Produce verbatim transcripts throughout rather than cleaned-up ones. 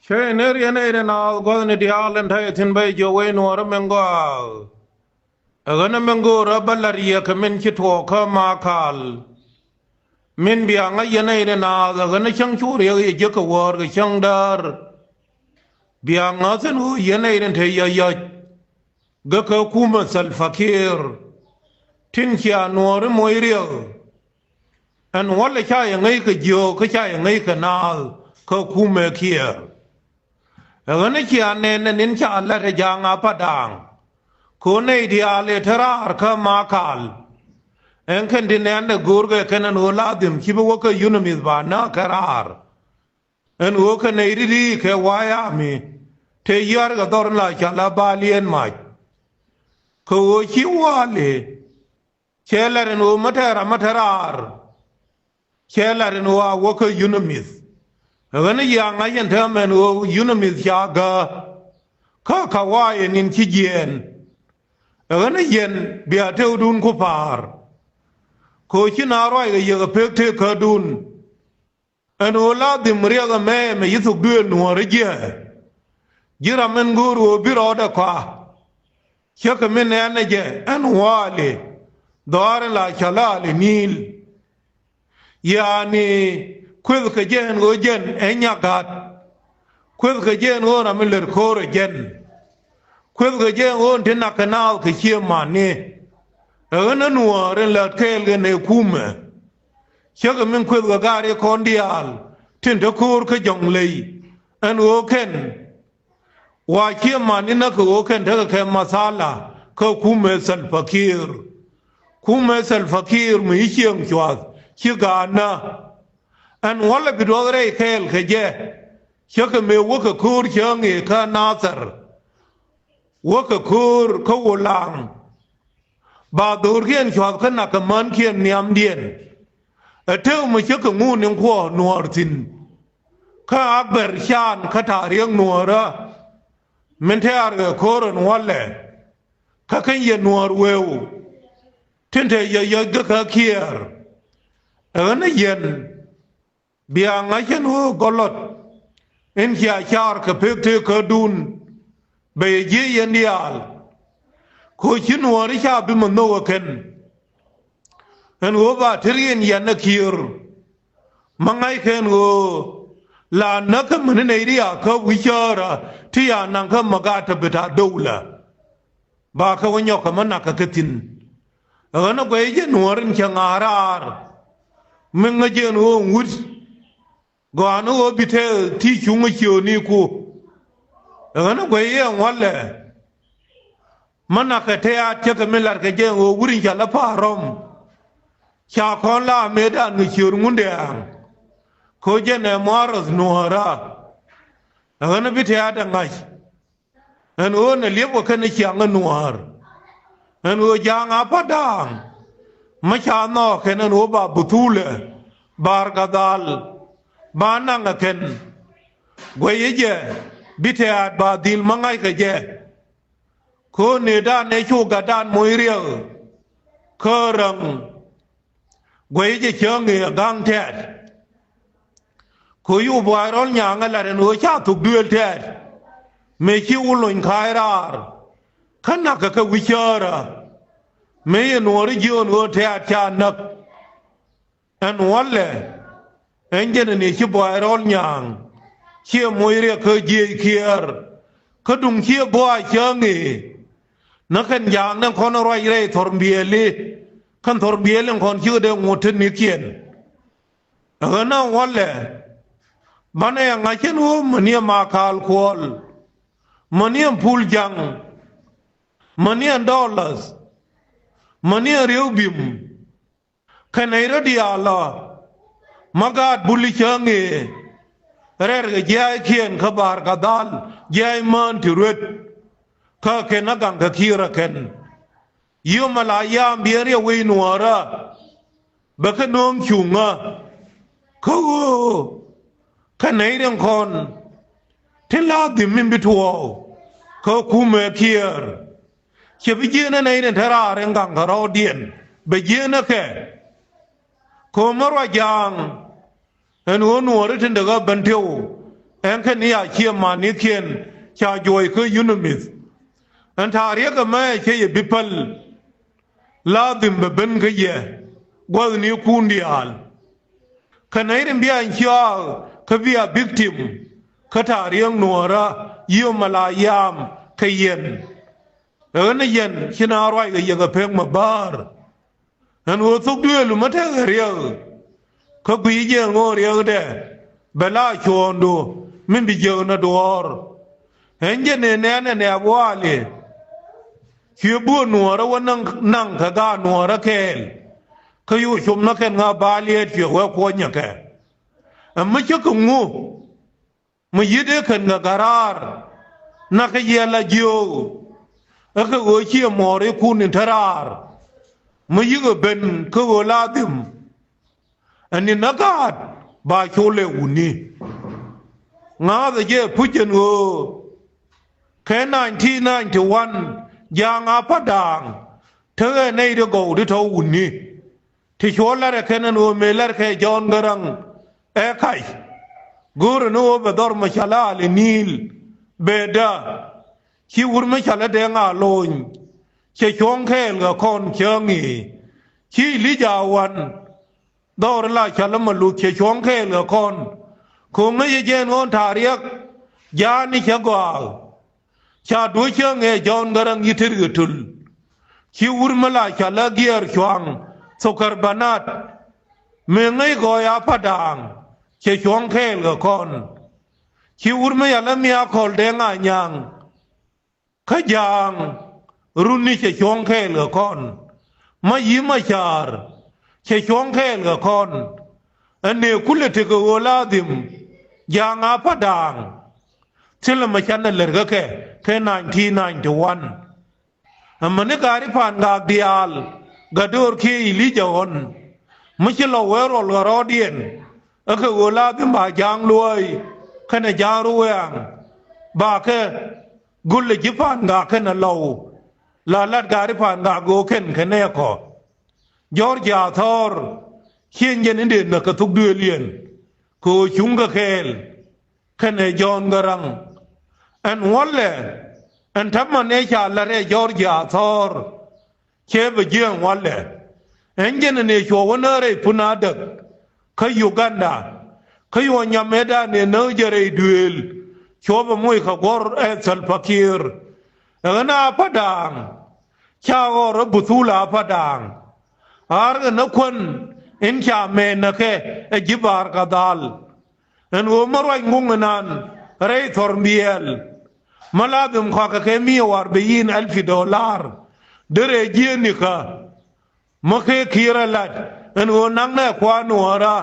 Kɛ ni riɛn ɛ ri naath gua̱thni diaal in ta̱yɛ thi̱n bä jiök wec nuɔɔri min gɔaa. Ɛ ɣän ɛ min go̱o̱rä bä la̱r yɛ kɛ min ci tuɔɔk kä Makal. Min bia ŋa̱c yɛn ɛ ri naath ɛ ɣän ɛ cäŋ cu riɛk yɛ jiäk kɛ wäär kɛ cäŋ däär. Bia ŋa̱th in ɣöö yɛn ɛ ri te yɛ yɔc. Gä kä kumɛ Salva Kiir. Tin cia nuɔɔri moc riɛk. Ɛn wälɛ ca yɛ ŋäc kɛ jiök kä ca yɛ ŋäc kɛ naath kä kumɛ Kiir. Ɛ ɣän cia nɛn ɛ ni̱n ca la̱t ɛ ja̱a̱ŋ a Padaaŋ. Kɛ ɣöö nɛy diaal ëë te raar kä Makal. Ɛn kɛn ti nɛn ɛ go̱o̱rkɛ kɛn ɛn ɣöö la dhim ci bi wä kä UNMISS ba näk kɛ raar. Ɛn ɣöö kɛ nɛy ri̱t i̱ kɛ wa̱a̱ ami te yäär kɛ dhɔr in la cɔl a Baliɛn Mac. Kɛ ɣöö ci wa̱a̱li cɛ la̱r ɛn ɣöö mä tɛɛr a mä te raar. Cɛ la̱r ɛn ɣöö a wä kä UNMISS. Ɛ ɣän i̱ yia ŋa̱c ɛn täämɛ ɛn ɣöö UNMISS ca gäk. Kä kawaayɛ ni̱n ci jiɛɛn. Ɛ ɣän i̱ yɛn bia tëëkdun ku pa̱a̱r. Kɛ ɣöö ci naath ruac kɛ yɛ kɛ pek tëëkädun. Ɛn ɣöö la dhim riɛk ɛmɛ ɛmɛ yi thok duëël nuɔɔri jiɛ. Ji̱ ram min go̱o̱r ɣöö bi rɔɔdɛ kɔa. Ciekɛ min nɛɛnɛ jɛ ɛn wa̱a̱li dhɔaar in la cɔl a Ali Ni̱i̱l. Yaani kueth kɛ jɛ ɛn ɣöö jɛn ɛ nyagat. Kueth kɛ jɛ ɛn ɣöö ram in lät ko̱o̱r ɛ jɛn. Kueth kɛ jɛ ɛn ɣöö ɛn ti nak kɛ naath kɛ ciëmani. Ɛ ɣän ɛ nuɔɔr in lät kɛɛl kɛn ɛ kumɛ. Ciekɛ min kueth kɛ gaari kɔn diaal tin te ko̱o̱r kä Jɔŋley. Ɛn ɣöö kɛn wa ciëmani näk kɛ ɣöö kɛn tekɛ kɛ mathala kä kumɛ Salva Kiir. Kumɛ Salva Kiir mi ci cieŋ cuath ci gaatnä. Ɛn wälɛ bi duɔth rɛy kɛɛl kɛ jɛ. Ciekɛ mëë wäkɛ ko̱o̱r cäŋ i̱ kä Nathɛr. Wäkɛ ko̱o̱r kä Wulaŋ. Ba dho̱rkiɛn cuath kä nak kɛ mänkiɛn nhiamdiɛn. Ɛ tëë mi cä kɛ ŋun in kuɔɔr nuɔɔr thi̱n. Kä a bɛr can kä ta̱a̱ riäk nuɔɔrä. Min tɛ̈r kɛ ko̱r ɛn wälɛ. Kä kä yɛ nuɔɔr wëëu. Tin te yɛ yɔc gä kä Kiir. Ɛ ɣän ɛ yɛn. Bia ŋa̱c ɛn ɣöö gɔlɔt in cia caar kɛ pek tëëkädun. Bɛ yɛ jiëc yɛn diaal. Kɛ ɣöö ci nuɔɔri ca bi mi nhök ɛ kɛn. Ɛn ɣöö ba te riɛn yɛn ɛ Kiir. Ma ŋa̱ckɛ ɛn ɣöö la näk kä mäni nɛy ti ya kä wi̱c cäärä ti ya naŋ kä makatab bita dowla. Ba kɛ wä nyɔk kɛ mä nak kɛ kɛ thi̱n. Ɛ ɣän ɛ guɛy jɛ nuɔɔr in cɛ ŋa̱a̱r raar. Mi ŋäc jɛ ɛn ɣöö ɛn wut. Gɔaa ni ɣöö bi tɛth ti cuŋ ɛ ciööniku. Ɛ ɣän ɛ guɛy jɛ ɛn wälɛ. Mä nak kɛ tɛ̈t cä kɛ mi lat kɛ jɛ ɛn ɣöö wut in ca lä pa̱a̱r rɔm. Ca kɔn la mëëdan kɛ ciöör Ŋundɛɛŋ. Kɛ ɣöö jɛn ɛ muaarɔth nuɔ̱ɔ̱ra. Ɛ ɣän ɛ bi tɛ̈t ɛ ŋa̱c. Ɛn ɣöö nɛ liep kɛ kɛn ciaŋ ɛ nuäär. Ɛn ɣöö ja̱a̱ŋ a Padaaŋ. Mä ca nhɔɔk kɛn ɛn ɣöö ba Buthulɛ, Bar Gadhal, ba naŋ ɛ kɛn. Guɛyɛ jɛ bi tɛ̈t ba dhil mä ŋa̱ckɛ jɛ. Kɛ ɣöö nëëdan ëë cu gatdan moc riɛk. Kä räŋ. Guɛy jɛ cäŋ ëë a ga̱ŋ tɛ̈t. Kɛ ɣöö yuk buay rɔl nyaŋ ɛ lat ɛn ɣöö ca thok duëël tɛ̈t. Mëë ci wä lony ka̱a̱c raar. Kä na̱kɛ kɛ wi̱c cäärä. Mëë yɛ nuɔɔri jiöön ɣöö tɛ̈t ca näk. Ɛn wälɛ. Ɛn jɛn ɛn ëë ci buay rɔl nyaŋ. Ciɛ moc riɛk kä jiëc Kiir. Kä duŋ ciɛ buay cäŋ ëë. Nä kɛn jaaknɛ kɔn ruac rɛy thɔrmbiɛli. Kɛn thɔrmbiɛli kɔn cikɛ dee ŋot te nikiɛn. Ɛ ɣän a wälɛ. Banɛ yɛ ŋa̱c cɛn ɣöö mäni ɛ Makal Kuɔl. Mäni ɛ Pul Jaŋ. Mäni ɛ Dɔlath. Mäni ɛ Rieu Bim. Kɛn nɛy rɔ̱ diaal ɔ. Ma gaat Buli cäŋ ëë. Rɛr kɛ jia̱a̱ckiɛn kä Bar Gadhal jia̱a̱c mään ti ruet. Kä kɛn a gaŋ kɛ Kiir ɛ kɛn. Yom ala yam biɛ riɛk wec nuɔɔrä. Bɛ kä nööŋ cuŋä. Kä ɣöö. Kä nɛy riɛŋ kɔn. Tin la dhim min bi tuɔɔk. Kä kumɛ Kiir. Cɛ bi jieenä nɛy tin te raar in gaŋ kɛ rɔɔdiɛn. Bɛ jieenä kɛ. Ko̱mä ruac ja̱a̱ŋ. Ɛn ɣöö nuɔɔri tin dee ɣä ben tëw. Ɛn kɛn ni a ciɛ manikiɛn ca juɔc kä unimith. Ɛn ta̱a̱ riɛk ɛmɛ cɛ yɛ bi päl. Ladhim bɛ ben kä yɛ gua̱thnikun diaal. Kä nɛy rin bia ɛn ciaak kä bia victim kä ta̱a̱ riɛk nuɔ̱ɔ̱rä yiëë mala yam kä yɛn. Ɛ ɣän ɛ yɛn ci na ruac kɛ yɛ kɛ pek mɛ bäär. Ɛn ɣöö thok duëëlu mä tekɛ riɛk. Kä guiy jɛ ŋo̱o̱n riɛkdɛ bɛ la cuɔ̱ɔ̱ŋdu min bi jiäk nä duɔ̱ɔ̱r. Ɛn jɛ ni nɛɛnɛ nɛ buaali. Cuɛ buɔ̱ɔ̱t nuɔ̱ɔ̱rä wä naŋ kɛ gaat nuɔ̱ɔ̱rä kɛɛl. Kä yo̱o̱ cop nä kɛn ŋa̱ baaliɛɛt cuɛ wee kuɔ̱nyɛ kɛ. Ɛ mi cä kɛ ŋu mi yi̱t ëë kɛn kɛ garaar. Nakä yɛ la jiöök. Ɛ kɛ ɣöö ciɛ muɔɔrikun in te raar mi yikɛ ben kä ɣöö la dhim. Ɛ ni na gaat ba col ɛ wuni. Ŋa̱a̱thɛ jɛ puc ɛn ɣöö kɛ nineteen ninety-one ja̱a̱ŋ a pa̱t daaŋ. Tekɛ nɛy ti gɔw ti tɔ̱ wuni. Ti cuɔ lar ɛ kɛn ɛn ɣöö mëë lar kɛ Jɔ̱ɔ̱n Gäräŋ ɛ kac. Go̱o̱rɛ ni ɣöö bɛ dhɔr mɛ ca la ali niil bɛ dä. Ci wur mɛ ca la dee ŋa loony. Cɛ cuɔ̱ŋ kɛɛl kɛ kɔn cäŋ i̱ ci Ilija wan. Dhɔr la ca la mɛ luth cɛ cuɔ̱ŋ kɛɛl kɛ kɔn. Ko̱ŋä yɛ jɛɛn ɣɔ̱ɔ̱n ta̱a̱ riɛk. Ja̱a̱ni cɛ gɔaa. Ca duɔ̱c cäŋ ɛ Jɔ̱ɔ̱n Gäräŋ yi̱ tet kɛ töl. Ci wur mi la ca lä giɛɛr cua̱ŋ thokär banat. Mëë ŋäc gɔɔy a pa̱t daaŋ cɛ cuɔ̱ŋ kɛɛl kɛ kɔn. Ci wur mi ca lä miak kɔl dee ŋa nyaŋ. Kä ja̱a̱ŋ runi cɛ cuɔ̱ŋ kɛɛl kɛ kɔn. Ma yi̱ ma ca̱a̱r cɛ cuɔ̱ŋ kɛɛl kɛ kɔn. Ɛn nëë kulɛ tekɛ ɣöö la dhim ja̱a̱ŋ a pa̱t daaŋ. Thilɛ mɛ canɛ lär kä kɛ kɛ nineteen ninety-one. Amäni gaari pa̱a̱n gaak diaal gat döör kiɛ Ilija ɣɔ̱n. Mi ci lɔw wee rɔl ɣä rɔɔdiɛn. Ɛ kɛ ɣöö la dhim ba ja̱a̱ŋ luɔ̱ɔ̱y kɛnɛ ja̱a̱ŋ ruwɛɛŋ. Ba kɛ gulɛ ji̱ pa̱a̱n gaak kɛnɛ lɔw. La lat gaari pa̱a̱n gaak ɣöö kɛn kɛnɛ kɔ. Jɔ̱ɔ̱r ja̱a̱ thɔ̱ɔ̱r. Ciëŋ jɛn in dee näk kɛ thuk duëëliɛn. Kɛ ɣöö cuŋ kɛ kɛɛl. Kɛnɛ Jɔ̱ɔ̱n Gäräŋ. Ɛn wälɛ ɛn täämɛ nɛ ca la̱t ɛ Jɔ̱ɔ̱r ja̱a̱ thɔ̱ɔ̱r. Cɛ bɛ jiɛ ɛn wälɛ. Ɛn jɛn ɛn ëë cuɔ wä nä rɛy pun adäk. Kä Uganda. Kä yuɔ nyam ëëdan ëë näk jɛ rɛy duëël. Cuɔ bɛ moc kɛ guɔ̱r ɛ Salva Kiir. Ɛ ɣän a pa̱t daaŋ. Ca ɣɔr ɛ buthul a pa̱t daaŋ. Aar kɛ nä kuän in ca mɛɛn nä kɛ ɛ ji̱ Bahr el Ghazal. Ɛn ɣöö mä ruac ŋuŋ inan rɛy thɔr biɛɛl. Mä la dhim kɔakɛ kɛ mi̱i̱ war bi yin alfi dolar. Derɛ jiëënikä. Mä kee Kiir ɛ lat ɛn ɣöö naŋnɛ kua̱r nuɔ̱ɔ̱rä.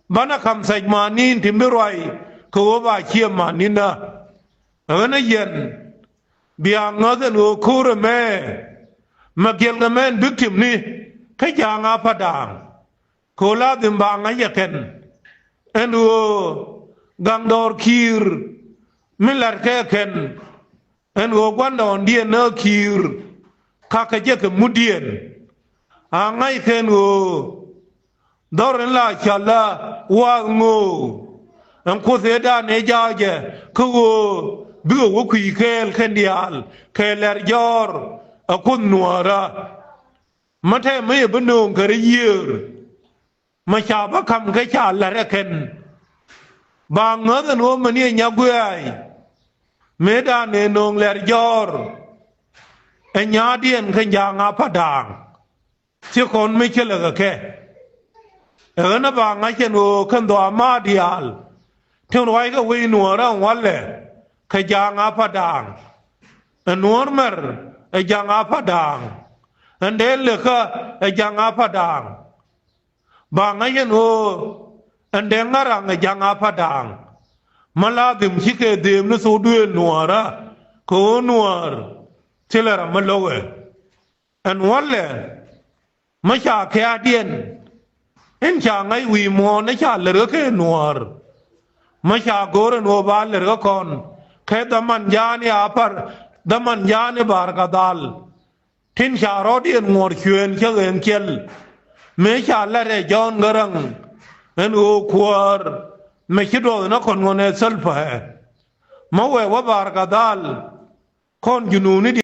Banɛ ka̱m thɛc mani̱n ti mi ruac kɛ ɣöö ba ciɛ mani̱nä. Ɛ ɣän ɛ yɛn bia ŋäth ɛn ɣöö ko̱r ɛmɛ. Mɛ giɛl kɛ mɛn victim ni kä ja̱a̱ŋ a pa̱t daaŋ. Kɛ ɣöö la dhim ba ŋa̱c ɛ kɛn. Ɛn ɣöö gaŋ dɔɔr Kiir mi la̱t kɛ kɛn. Ɛn ɣöö gua̱ndɔɔŋdiɛn näk Kiir. Kakä jɛ kɛ mudiɛn. A ŋa̱c kɛn ɣöö dhɔr in la cɔl la wa̱a̱th ŋöö. Ɛn kuoth ëëdan ëë ja̱a̱cɛ kä ɣöö bikɛ wä kui̱ kɛɛl kɛn diaal kɛ lɛr jɔ̱ɔ̱r. Ɛ kuoth nuäärä. Mä tɛmɛ yɛ bi nööŋ kɛ rɛy yiëër. Mä ca bä ka̱m kä ca la̱t ɛ kɛn. Ba ŋäth ɛn ɣöö mäni ɛ nyakuɛ̈ɛ̈y. Mëëdan ëë nööŋ lɛr jɔ̱ɔ̱r. Ɛ nya̱a̱diɛn kä ja̱a̱ŋ a pa̱t daaŋ. Thiee kɔn mi cä lɛ kɛ kɛ. Ɛ ɣän ɛ ba ŋa̱c ɛn ɣöö kɛn dhɔaamaar diaal. Tin ruackɛ wec nuäärä ɛn walɛ kɛ ja̱a̱ŋ a pa̱t daaŋ. Ɛ nuäär mɛr ɛ ja̱a̱ŋ a pa̱t daaŋ. Ɛn dee lekä ɛ ja̱a̱ŋ a pa̱t daaŋ. Ba ŋa̱c ɛn ɣöö ɛn dee ŋa̱raŋ ɛ ja̱a̱ŋ a pa̱t daaŋ. Mä la dhim cikɛ dheem ni thok duëël nuäärä kɛ ɣöö nuäär. Thilɛ ram mä lo̱kɛ. Ɛn wälɛ mä ca kɛ̈ɛ̈diɛn. Ɛn ca ŋa̱c wi̱i̱ muɔ̱ɔ̱n ɛ ca lär kä kɛ nuäär. Mä ca go̱o̱r ɛn ɣöö ba lär kä kɔn kɛ dhaman ja̱a̱ni a pa̱t dhaman ja̱a̱ni Bahr el Ghazal. Tin ca rɔ̱diɛn ŋuɔ̱r cuëën cä ɣen cɛl. Mëë ca la̱t ɛ Jɔ̱ɔ̱n Gäräŋ ɛn ɣöö kuäär. mɛ ci duɔth ni kɔn ŋuɔnɛ Salva ɛ. Mä wëë wä Bar Kadhal, kɔn jununi